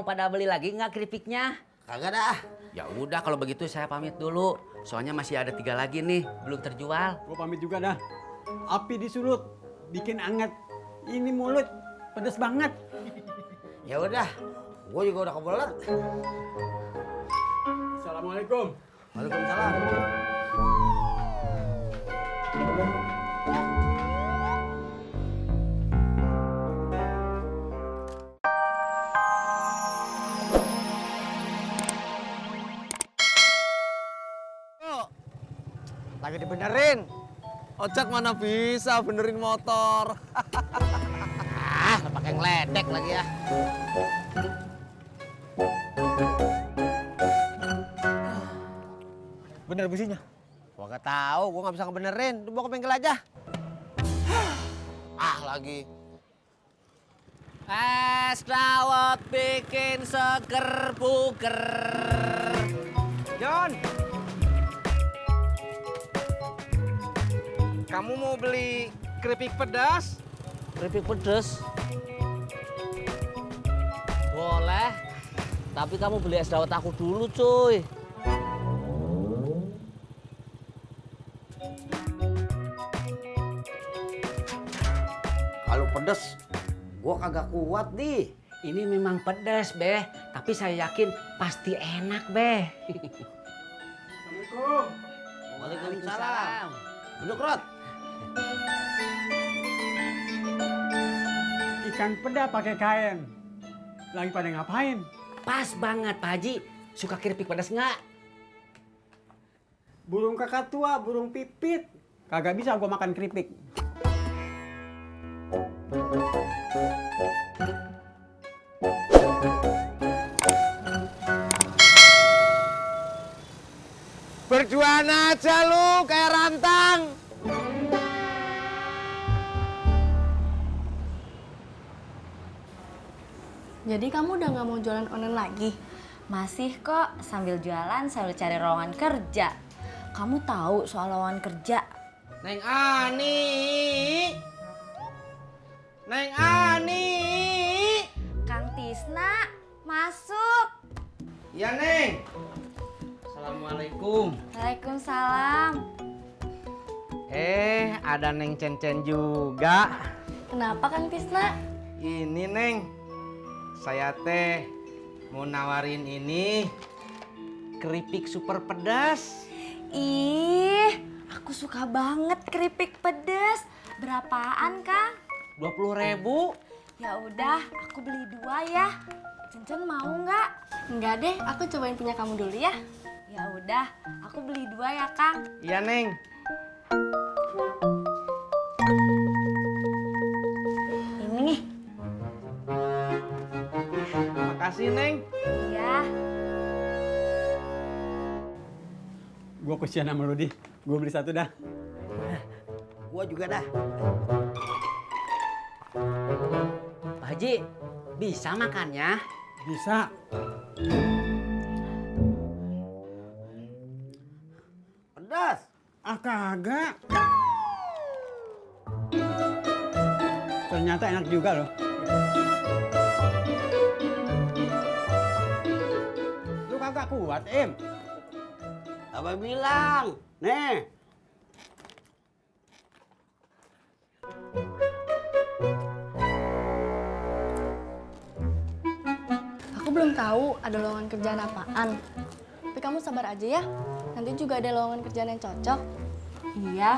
mau pada beli lagi nggak keripiknya? Kagak dah. Ya udah kalau begitu saya pamit dulu. Soalnya masih ada 3 lagi nih, belum terjual. Gua pamit juga dah. Api disulut, bikin anget. Ini mulut pedes banget. Ya udah, gua juga udah kebelet. Assalamualaikum. Waalaikumsalam. Lagi dibenerin. Ojek mana bisa benerin motor. Ah, pakai ngeledek lagi ya. Bener businya? Gua gak tahu, gua nggak bisa ngebenerin. Lu bawa ke bengkel aja. Ah lagi. Es dawet bikin seger buger. John. Kamu mau beli keripik pedas? Keripik pedes? Boleh. Tapi kamu beli es dawet aku dulu, cuy. Kalau pedes, gua kagak kuat di. Ini memang pedas, Beh. Tapi saya yakin pasti enak, Beh. Assalamualaikum. Waalaikumsalam. Duduk, Rod. Ikan peda pakai kain. Lagi pada ngapain? Pas banget, Pak Haji. Suka keripik pedas nggak? Burung kakak tua, burung pipit. Kagak bisa gua makan keripik. Berduaan aja lu kayak rantang. Jadi kamu udah nggak mau jualan online lagi? Masih kok, sambil jualan sambil cari lowongan kerja. Kamu tahu soal lowongan kerja? Neng Ani. Neng Ani. Kang Tisna, masuk. Iya, Neng. Assalamualaikum. Waalaikumsalam. Ada Neng Cen-Cen juga. Kenapa Kang Tisna? Ini, Neng. Saya teh mau nawarin ini keripik super pedas. Ih, aku suka banget keripik pedas. Berapaan, Kang? 20.000. Ya udah, aku beli 2 ya. Cencen mau nggak? Enggak deh, aku cobain punya kamu dulu ya. Ya udah, aku beli 2 ya, Kang. Iya, Neng. Ini nih. Makasih, Neng. Iya. Gua kesian sama lu, Di. Gua beli 1 dah. Gua juga dah. Pak Haji, bisa makannya? Bisa. Pedas. Ah, kagak. Ternyata enak juga loh. Lu kagak kuat, Im. Apa bilang? Nih. Aku belum tahu ada lowongan kerjaan apaan. Tapi kamu sabar aja ya. Nanti juga ada lowongan kerjaan yang cocok. Iya.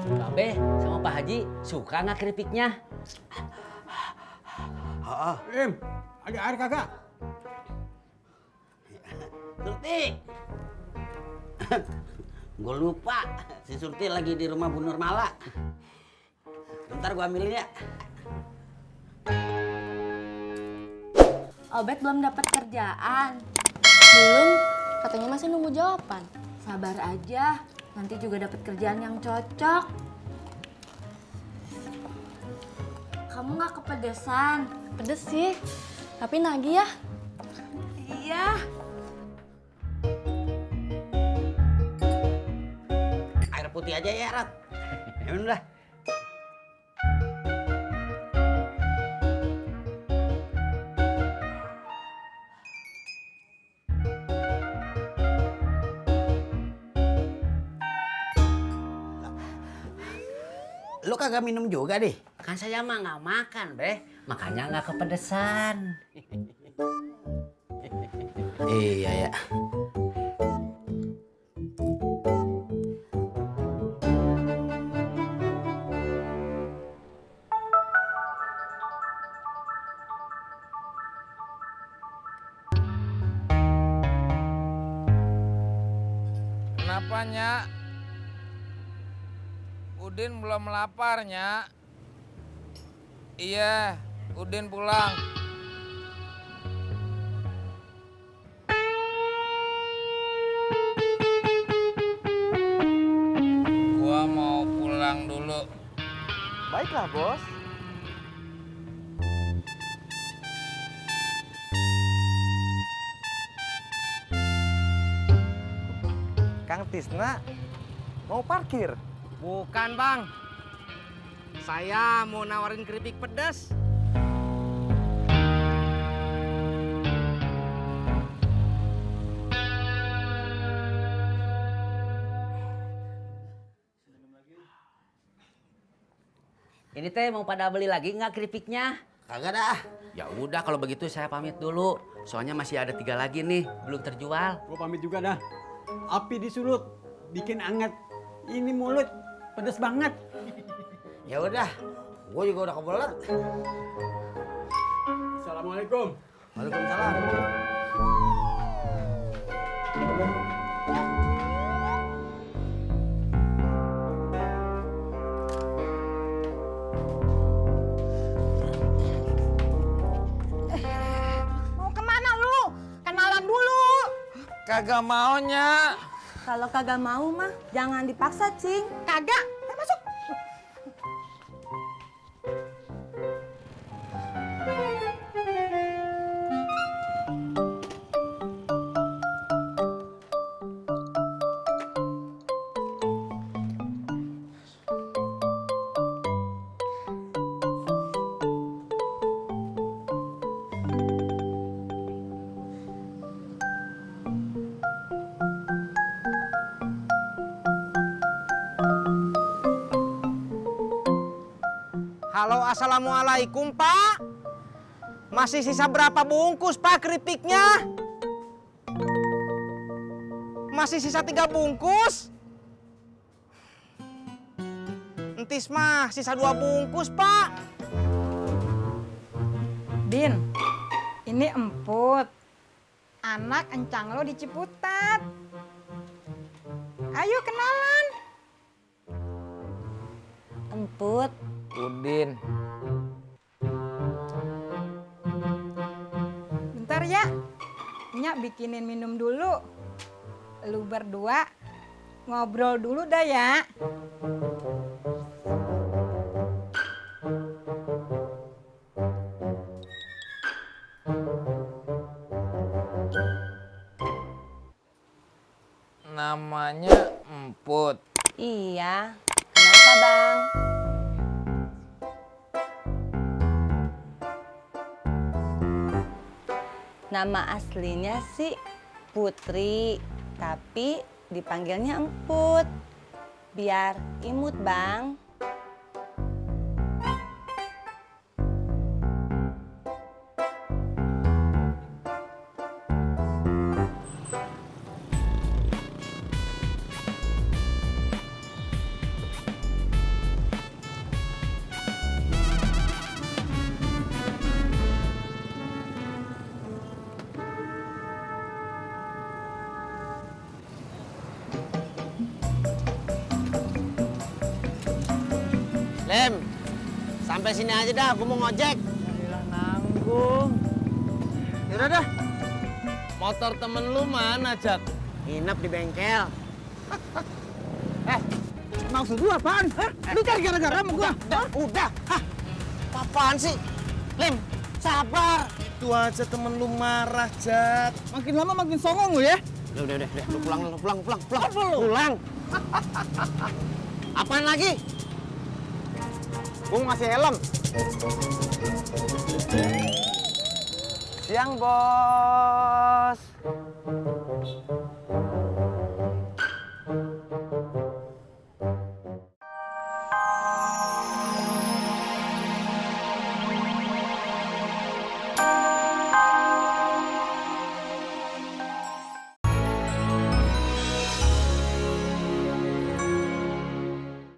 Babe sama Pak Haji suka nggak keripiknya? Im, ada air kagak? Surti. Gue lupa. Si Surti lagi di rumah Bu Nurmala. Bentar gue ambilin ya. Obet belum dapat kerjaan. Belum, katanya masih nunggu jawaban. Sabar aja, nanti juga dapat kerjaan yang cocok. Kamu nggak kepedesan? Pedes sih, tapi nagih ya. Iya. Air putih aja ya, Rat. Ya udah. Lu kagak minum juga deh? Kan saya mah nggak makan, Beh. Makanya nggak kepedesan. Iya ya. Kenapa, Nyak? Udin belum lapar, Nyak. Iya, Udin pulang. Gua mau pulang dulu. Baiklah, Bos. Kang Tisna mau parkir? Bukan, Bang. Saya mau nawarin keripik pedas. Ini teh mau pada beli lagi nggak keripiknya? Kagak dah. Ya udah kalau begitu saya pamit dulu. Soalnya masih ada 3 lagi nih, belum terjual. Gua pamit juga dah. Api di sulut, bikin anget. Ini mulut pedes banget. Ya udah, gua juga udah kebelet. Assalamualaikum. Waalaikumsalam. Mau kemana lu? Kenalan dulu. Kagak mau, Nyak. Kalau kagak mau mah jangan dipaksa, Cing. Kagak. Masuk. Halo, assalamualaikum, Pak. Masih sisa berapa bungkus, Pak, keripiknya? Masih sisa 3 bungkus. Entis mah sisa 2 bungkus, Pak. Din, ini Emput. Anak encang lo di Ciputat. Ayo kenalan. Emput, Udin. Bentar ya. Nyak bikinin minum dulu. Lu berdua ngobrol dulu dah ya. Namanya Emput. iya. Kenapa, Bang? Nama aslinya sih Putri, tapi dipanggilnya Emput. Biar imut, Bang. Lem, sampai sini aja dah, gue mau ngojek. Yaelah nanggung. Yaudah dah, Motor temen lu mana, Jak? nginep di bengkel. Maksud lu apaan? Lu cari gara-gara sama gua? Udah. Hah, apaan sih? Lem, sabar. Itu aja temen lu marah, Jak. Makin lama makin songong lu ya. Udah, lu pulang. Pulang. Apaan lagi? Gue mau ngasih helm. Siang, Bos.